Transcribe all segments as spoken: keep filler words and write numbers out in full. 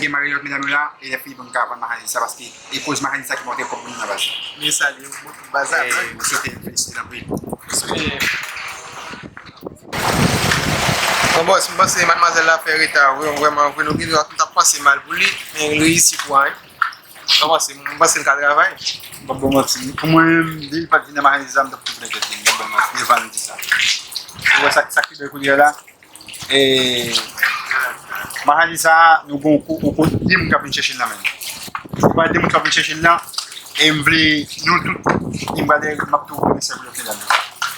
Gen malgre lòt medam yo la, e lè fini pou n ka vann machandiz sa, paske e koz machandiz sa ki monte kòb pou nou nan baz. Li salye ou tout baz la. E mwen swete l felisite l anpil. Bon, bòs, m panse madmwazèl la fè reta, wi, vrèman, vre, nou gen dwa, nou t ap panse mal pou li, men li reyisi kwa, wi. Mwen panse, mwen panse l ka travay. Mwen bon manti. Pou mwen menm, depi l pa t vin nan machandiz la, m t ap tou plen tèt li, m t ap bon manti, devan l di sa. Ou wè sa, sa ki bèl koulye la? E Mahalis sa, nou gen yon kou, yon kou, de moun k ap vin chèche l nan men. Se pa de moun k ap vin chèche l nan, e m vle nou tout, e m pral, m ap tou remèsye pou yo fè la.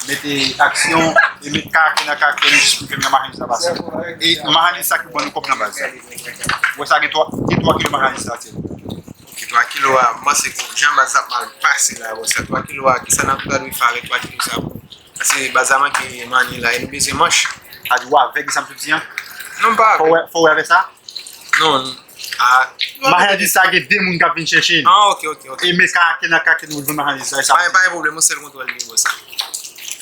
Mete aksyon, e met karaktè nan karaktè nou jis pou fè mahalis sa pase. E mahalis sa ki ban nou kòb nan baz la. Wè sa gen twa, gen twa kilo mahalis sa, tye. Ok, twa kilo a, m panse ke jan baz la ap mal pase la, wè sa twa kilo a, kisa n ap pral fè avèk twa kilo sa pou Paske baz la manke manniy la, e nou bezwen manch. A di w avèg, e sa m sot di an? Non, m pa avèg. Fò w wè, fò w wè avèk sa? Non. Ah, machandiz sa gen de moun k ap vin chèche l. Ah, ok, ok, ok. E men karaktè nan karaktè nou jwenn machandiz sa, e sa. Pa, pa gen pwoblèm, yon sèl kontwòl li, bòs la.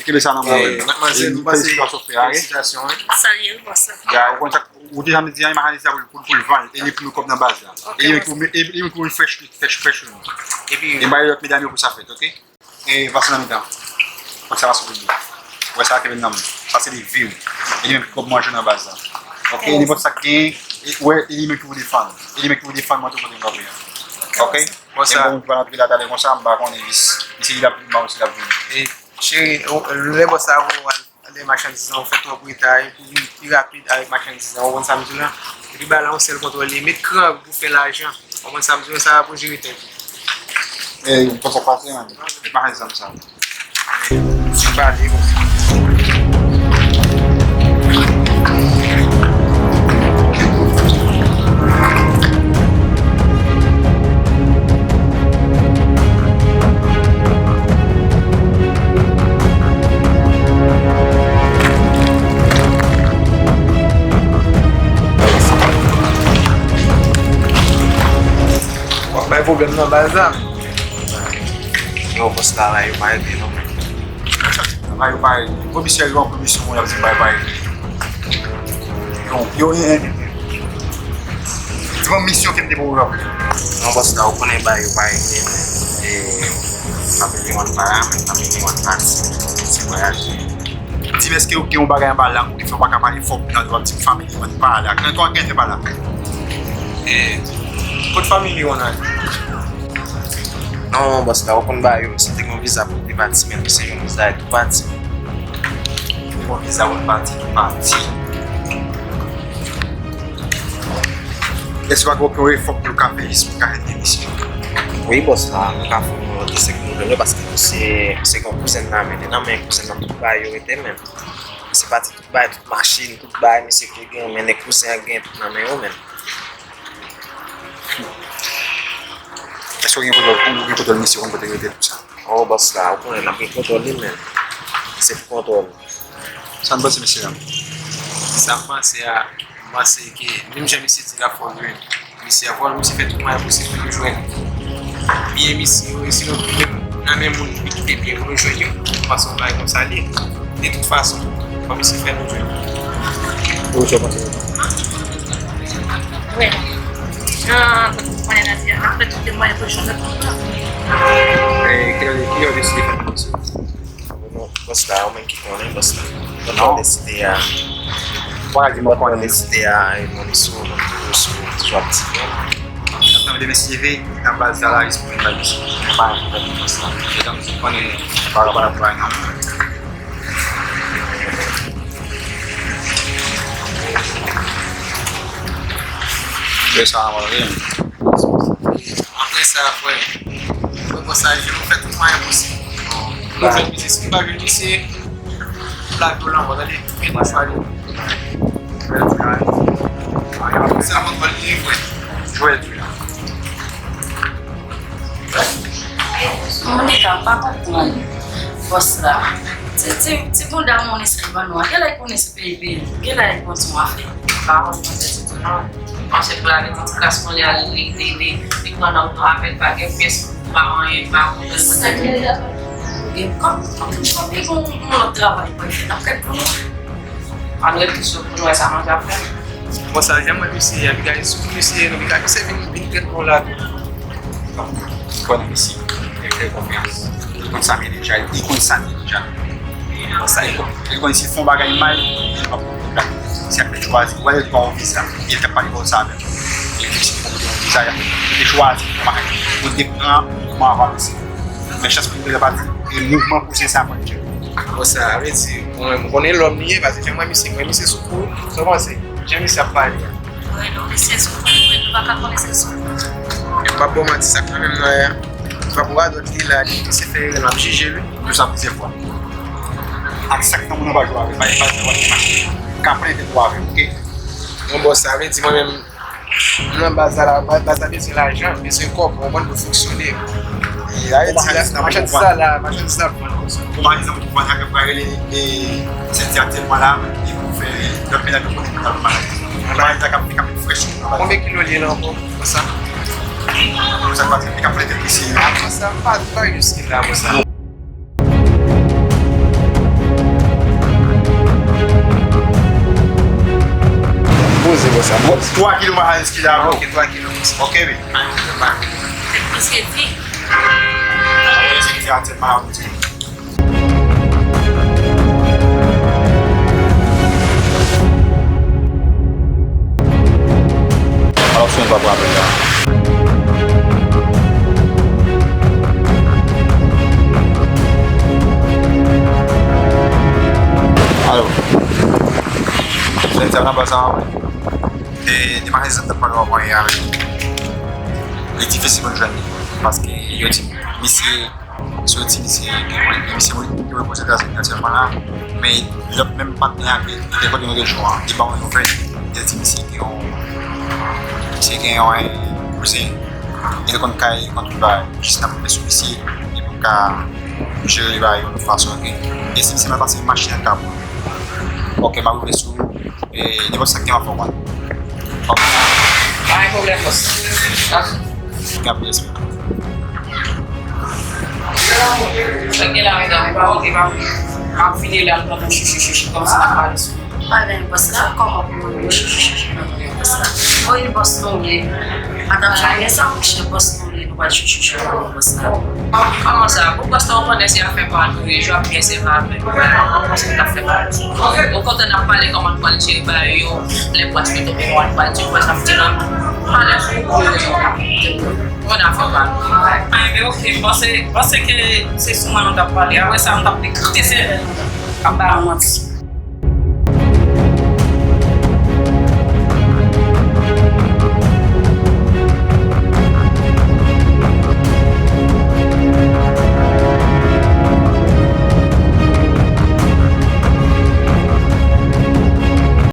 E kenbe sa nan men w. Eh, madmwazèl, nou pase felisitasyon, wi. Felisitasyon, wi. Salye, bòs la. Ya, ou konn sa, ou deja m di an, machandiz sa pou, pou, pou l vann, e li pou nou kòb nan baz la. Ok, bòs. E li pou, e li pou fresh, fresh, fresh. Epi, e bay lòt medam yo pou sa fèt, ok? E pase nan mitan. Fòk sa pase pou li. Wè sa kenbe nan men. Sa se li vi w. E li menm ki kòb manje nan baz la. Ok, nenpòt sa k genyen, e, wè, e li menm ki pou defann. E li menm ki pou defann mwen tou kote m kanpe a. Ok? Bon, e sa bon, m pa antre la talè konsa, m pa konnen jis. Li se li l ap vin, m pa konn si l ap vin. E, cheri, o, lè bòs sa vo al, al dèyè machandiz lan, ou fè twòp reta, e pou vin pi rapid avèk machandiz lan, ou konn sa m di w la? Epi ba la yon sèl kontwòl li, met kran pou fè lajan. Ou konprann sa m di w, sa pou jere tèt ou. E, ou pa pase, man. E pa egzanp sa. E, se pa li konsa. W ap bay pwoblèm nan baz la. Yo, bòs, travay yo pa rete non. Travay yo pa rete. Komisè yo an komisyon, moun ap di bagay pa rete. Yo, yo, eh, eh, se yon misyon ke m te pran pou yo. Non, bòs la, ou konnen bagay yo pa rete, men, e, m ap vini yon pa la, men m ap vini yon pati, se vwayaje. Di m, èske ou gen yon bagay anba lang ou ki fè w pa ka pale fò pou tande w ap di m family one pa la? Kòman, kòman gen te pa la? E, kot family one an? Non, bòs la, ou konn bagay yo, misye te gen yon viza pou l te pati, men misye jwenn viza a tou pati. Te gen yon viza pou l pati, tou pati. Èske pa gen okenn efò pou l ka fè jis pou l ka jwenn demisyon? Wi, bòs la, nou ka fè yon de sèk nou jwenn yo, paske misye, misye gen yon kouzen nan men li, nan men kouzen nan tout bagay yo rete menm. Misye pati tout bagay, tout machin, tout bagay, misye te gen, men nèg kouzen an gen tout nan men yo menm. Èske w gen kontwòl, ou gen kontwòl misye, ou konn kote l rete, tout sa? Oh, bòs la, ou konnen n ap gen kontwòl li menm. Se pou kontwòl. Sa n panse, mesye dam? Sa m panse a, m panse ke menm jan misye di l ap fè w jwenn misye a, fò misye fè tout mwayen posib pou nou jwenn biyè misye yo, e sinon menm nan men moun li kite biyè pou nou jwenn yo. M panse yon bagay konsa li ye. De tout fason, fò misye fè nou jwenn. Ou sa w panse? Wè. Jan kote pou konnen nan di a, n ap fè tout mwayen pou jwenn lòt moun nan. E kilè, kilè w deside fè misye? Bòs la, ou menm ki konnen, bòs la. Lòt lè w deside a. Ou pa ka di m ou konnen. Lòt lè w deside a, e mwen sou, mwen sou, sou ap di. Nan tan demen si leve, nan baz la, la, responsab baz. Pa yon pwoblèm, bòs la. E tankou ou konnen, pa la, pa la, pa la, non. Fè sa, mwen, wi. Apre sa, frè, mwen konsa, je nou fè tout mwayen posib. Nou jwenn misye, si nou pa jwenn misye, plak yo lanmò, tande. Men nou chwazi. Se la mwen pral li, frè. Jwèt, wi. Monica, m pa konprann bòs la. Ti, ti, ti bounda Monica li ban nou an, genlè li konnen se peyi, peyi. Genlè li konn se yon afè. Pa konn konn se ditou non. Paske pou la gen ti kras kounye a, li, li, li, li pran nan moto avè l, pa gen pyès pa anyen, pa konn. Sa gen, gen kòb, kòb, kòb, li gon yon lòt travay pou l fè nan kèk pou nou. Ann ret sou pou nou wè sa manje ap fè. Bon, sa jan mwen misye, Abigail, sou misye, non, Abigail, misye vin, vin trèt nou la tou. Bon, misye, li fè konfyans. Li konn sa m ye deja, li konn sa m ye deja. Bon, sa li konn, li konn si l fè yon bagay mal, li p ap konn bagay. Se ap fè chwazi, wè l pran yon viza, e l t ap pale konsa avè m. E li di si l pran yon viza, li te chwazi pou mari. Pou l te pran mouvman avan misye. Men chans pou l te pati, e mouvman pouse sa pran tchèk. Bon, sa vle di, mwen, mwen konnen lòm li ye, paske jan mwen misye, mwen misye sou kou, sa w panse? Jan misye ap pale a. Mwen, nou, mesye, sou mwen, mwen, nou pa ka konnen se sou. E m p ap ba w manti, sa k nan menm nan, e, m p ap radòt li la, li se fè erè, m ap jije, wi. Nou sa plizyè fwa. Ak sa k nan moun nan pa jwe avè, pa, pa, pa, pa, ka plente pou avè, oke? Bon, bòs, sa vle di mwen menm, nan baz la, la, baz la bezwen lajan, bezwen kòb, ou konprann, pou fonksyone. E, sa vle di la, machandiz la, la, machandiz la, pou vann konsa. Konparizon pou vann ak yo pral rele, e, Senti aktyèlman la, e pou fè lòt medam yo konnen pou nou al malad. Malad la k ap, k ap frèch. Konbyen kilo li ye la ankò, konsa? Konsa, pa, li k ap plente plis. A, konsa, pa, pa jiske la, konsa. Poze konsa. Twa kilo mahalis ki la, bro. Ok, twa kilo. Ok, wi. Pliske di. Pliske di. Alò, swen pa pran apèl la. Alo. Swen sa nan baz la. E, demann sa t ap pale w ap anyen avèk li. Li difisil pou n jwenn li. Paske yo di misye, soti misye gen pwoblèm, misye ki repoze Etazini aktyèlman la. Men lòt menm patnè a ki te kote nou te jwe an, li ban yon nouvèl. Li di misye gen yon, misye gen yon, eh, kouzen. Li te konn kay, li konn tout bagay. Jis n ap fè sou misye. Li pou ka jere li bagay yon lòt fason, oke? E si misye mal pase, machin an ka pran. Oke, m ap rive sou, e, nenpòt sa k gen anfòm an. Oke. Pa gen pwoblèm, bòs. Gen anpil respè. Sa gen la, medam, pa oke, pa. M ap vini la, m pran yon chichi, chichi, kòmsi n ap pale sou. Pa gen bòs la, kòman pou yo chichi, chichi, nan bòs la? Wi, bòs nou ye. Madanm Jane, sa mouche bòs nou ye, nou pral chichi, chichi, nan bòs la. Kòman sa? Pou bòs la, ou konnen se afè pa nou ye, jwa byen se pa nou. Ou konnen se afè pa nou. Ou kontan n ap pale kòman nou pral jere bagay yo, lè pwès yo tonbe, kòman nou pral jere pwès, n ap di nan pale sou pou yo. Mwen afè pa. Ay, men oke, m panse, m panse ke se sou mwen nou t ap pale. Apre sa, m t ap koute sèl. Ap ba nou manti.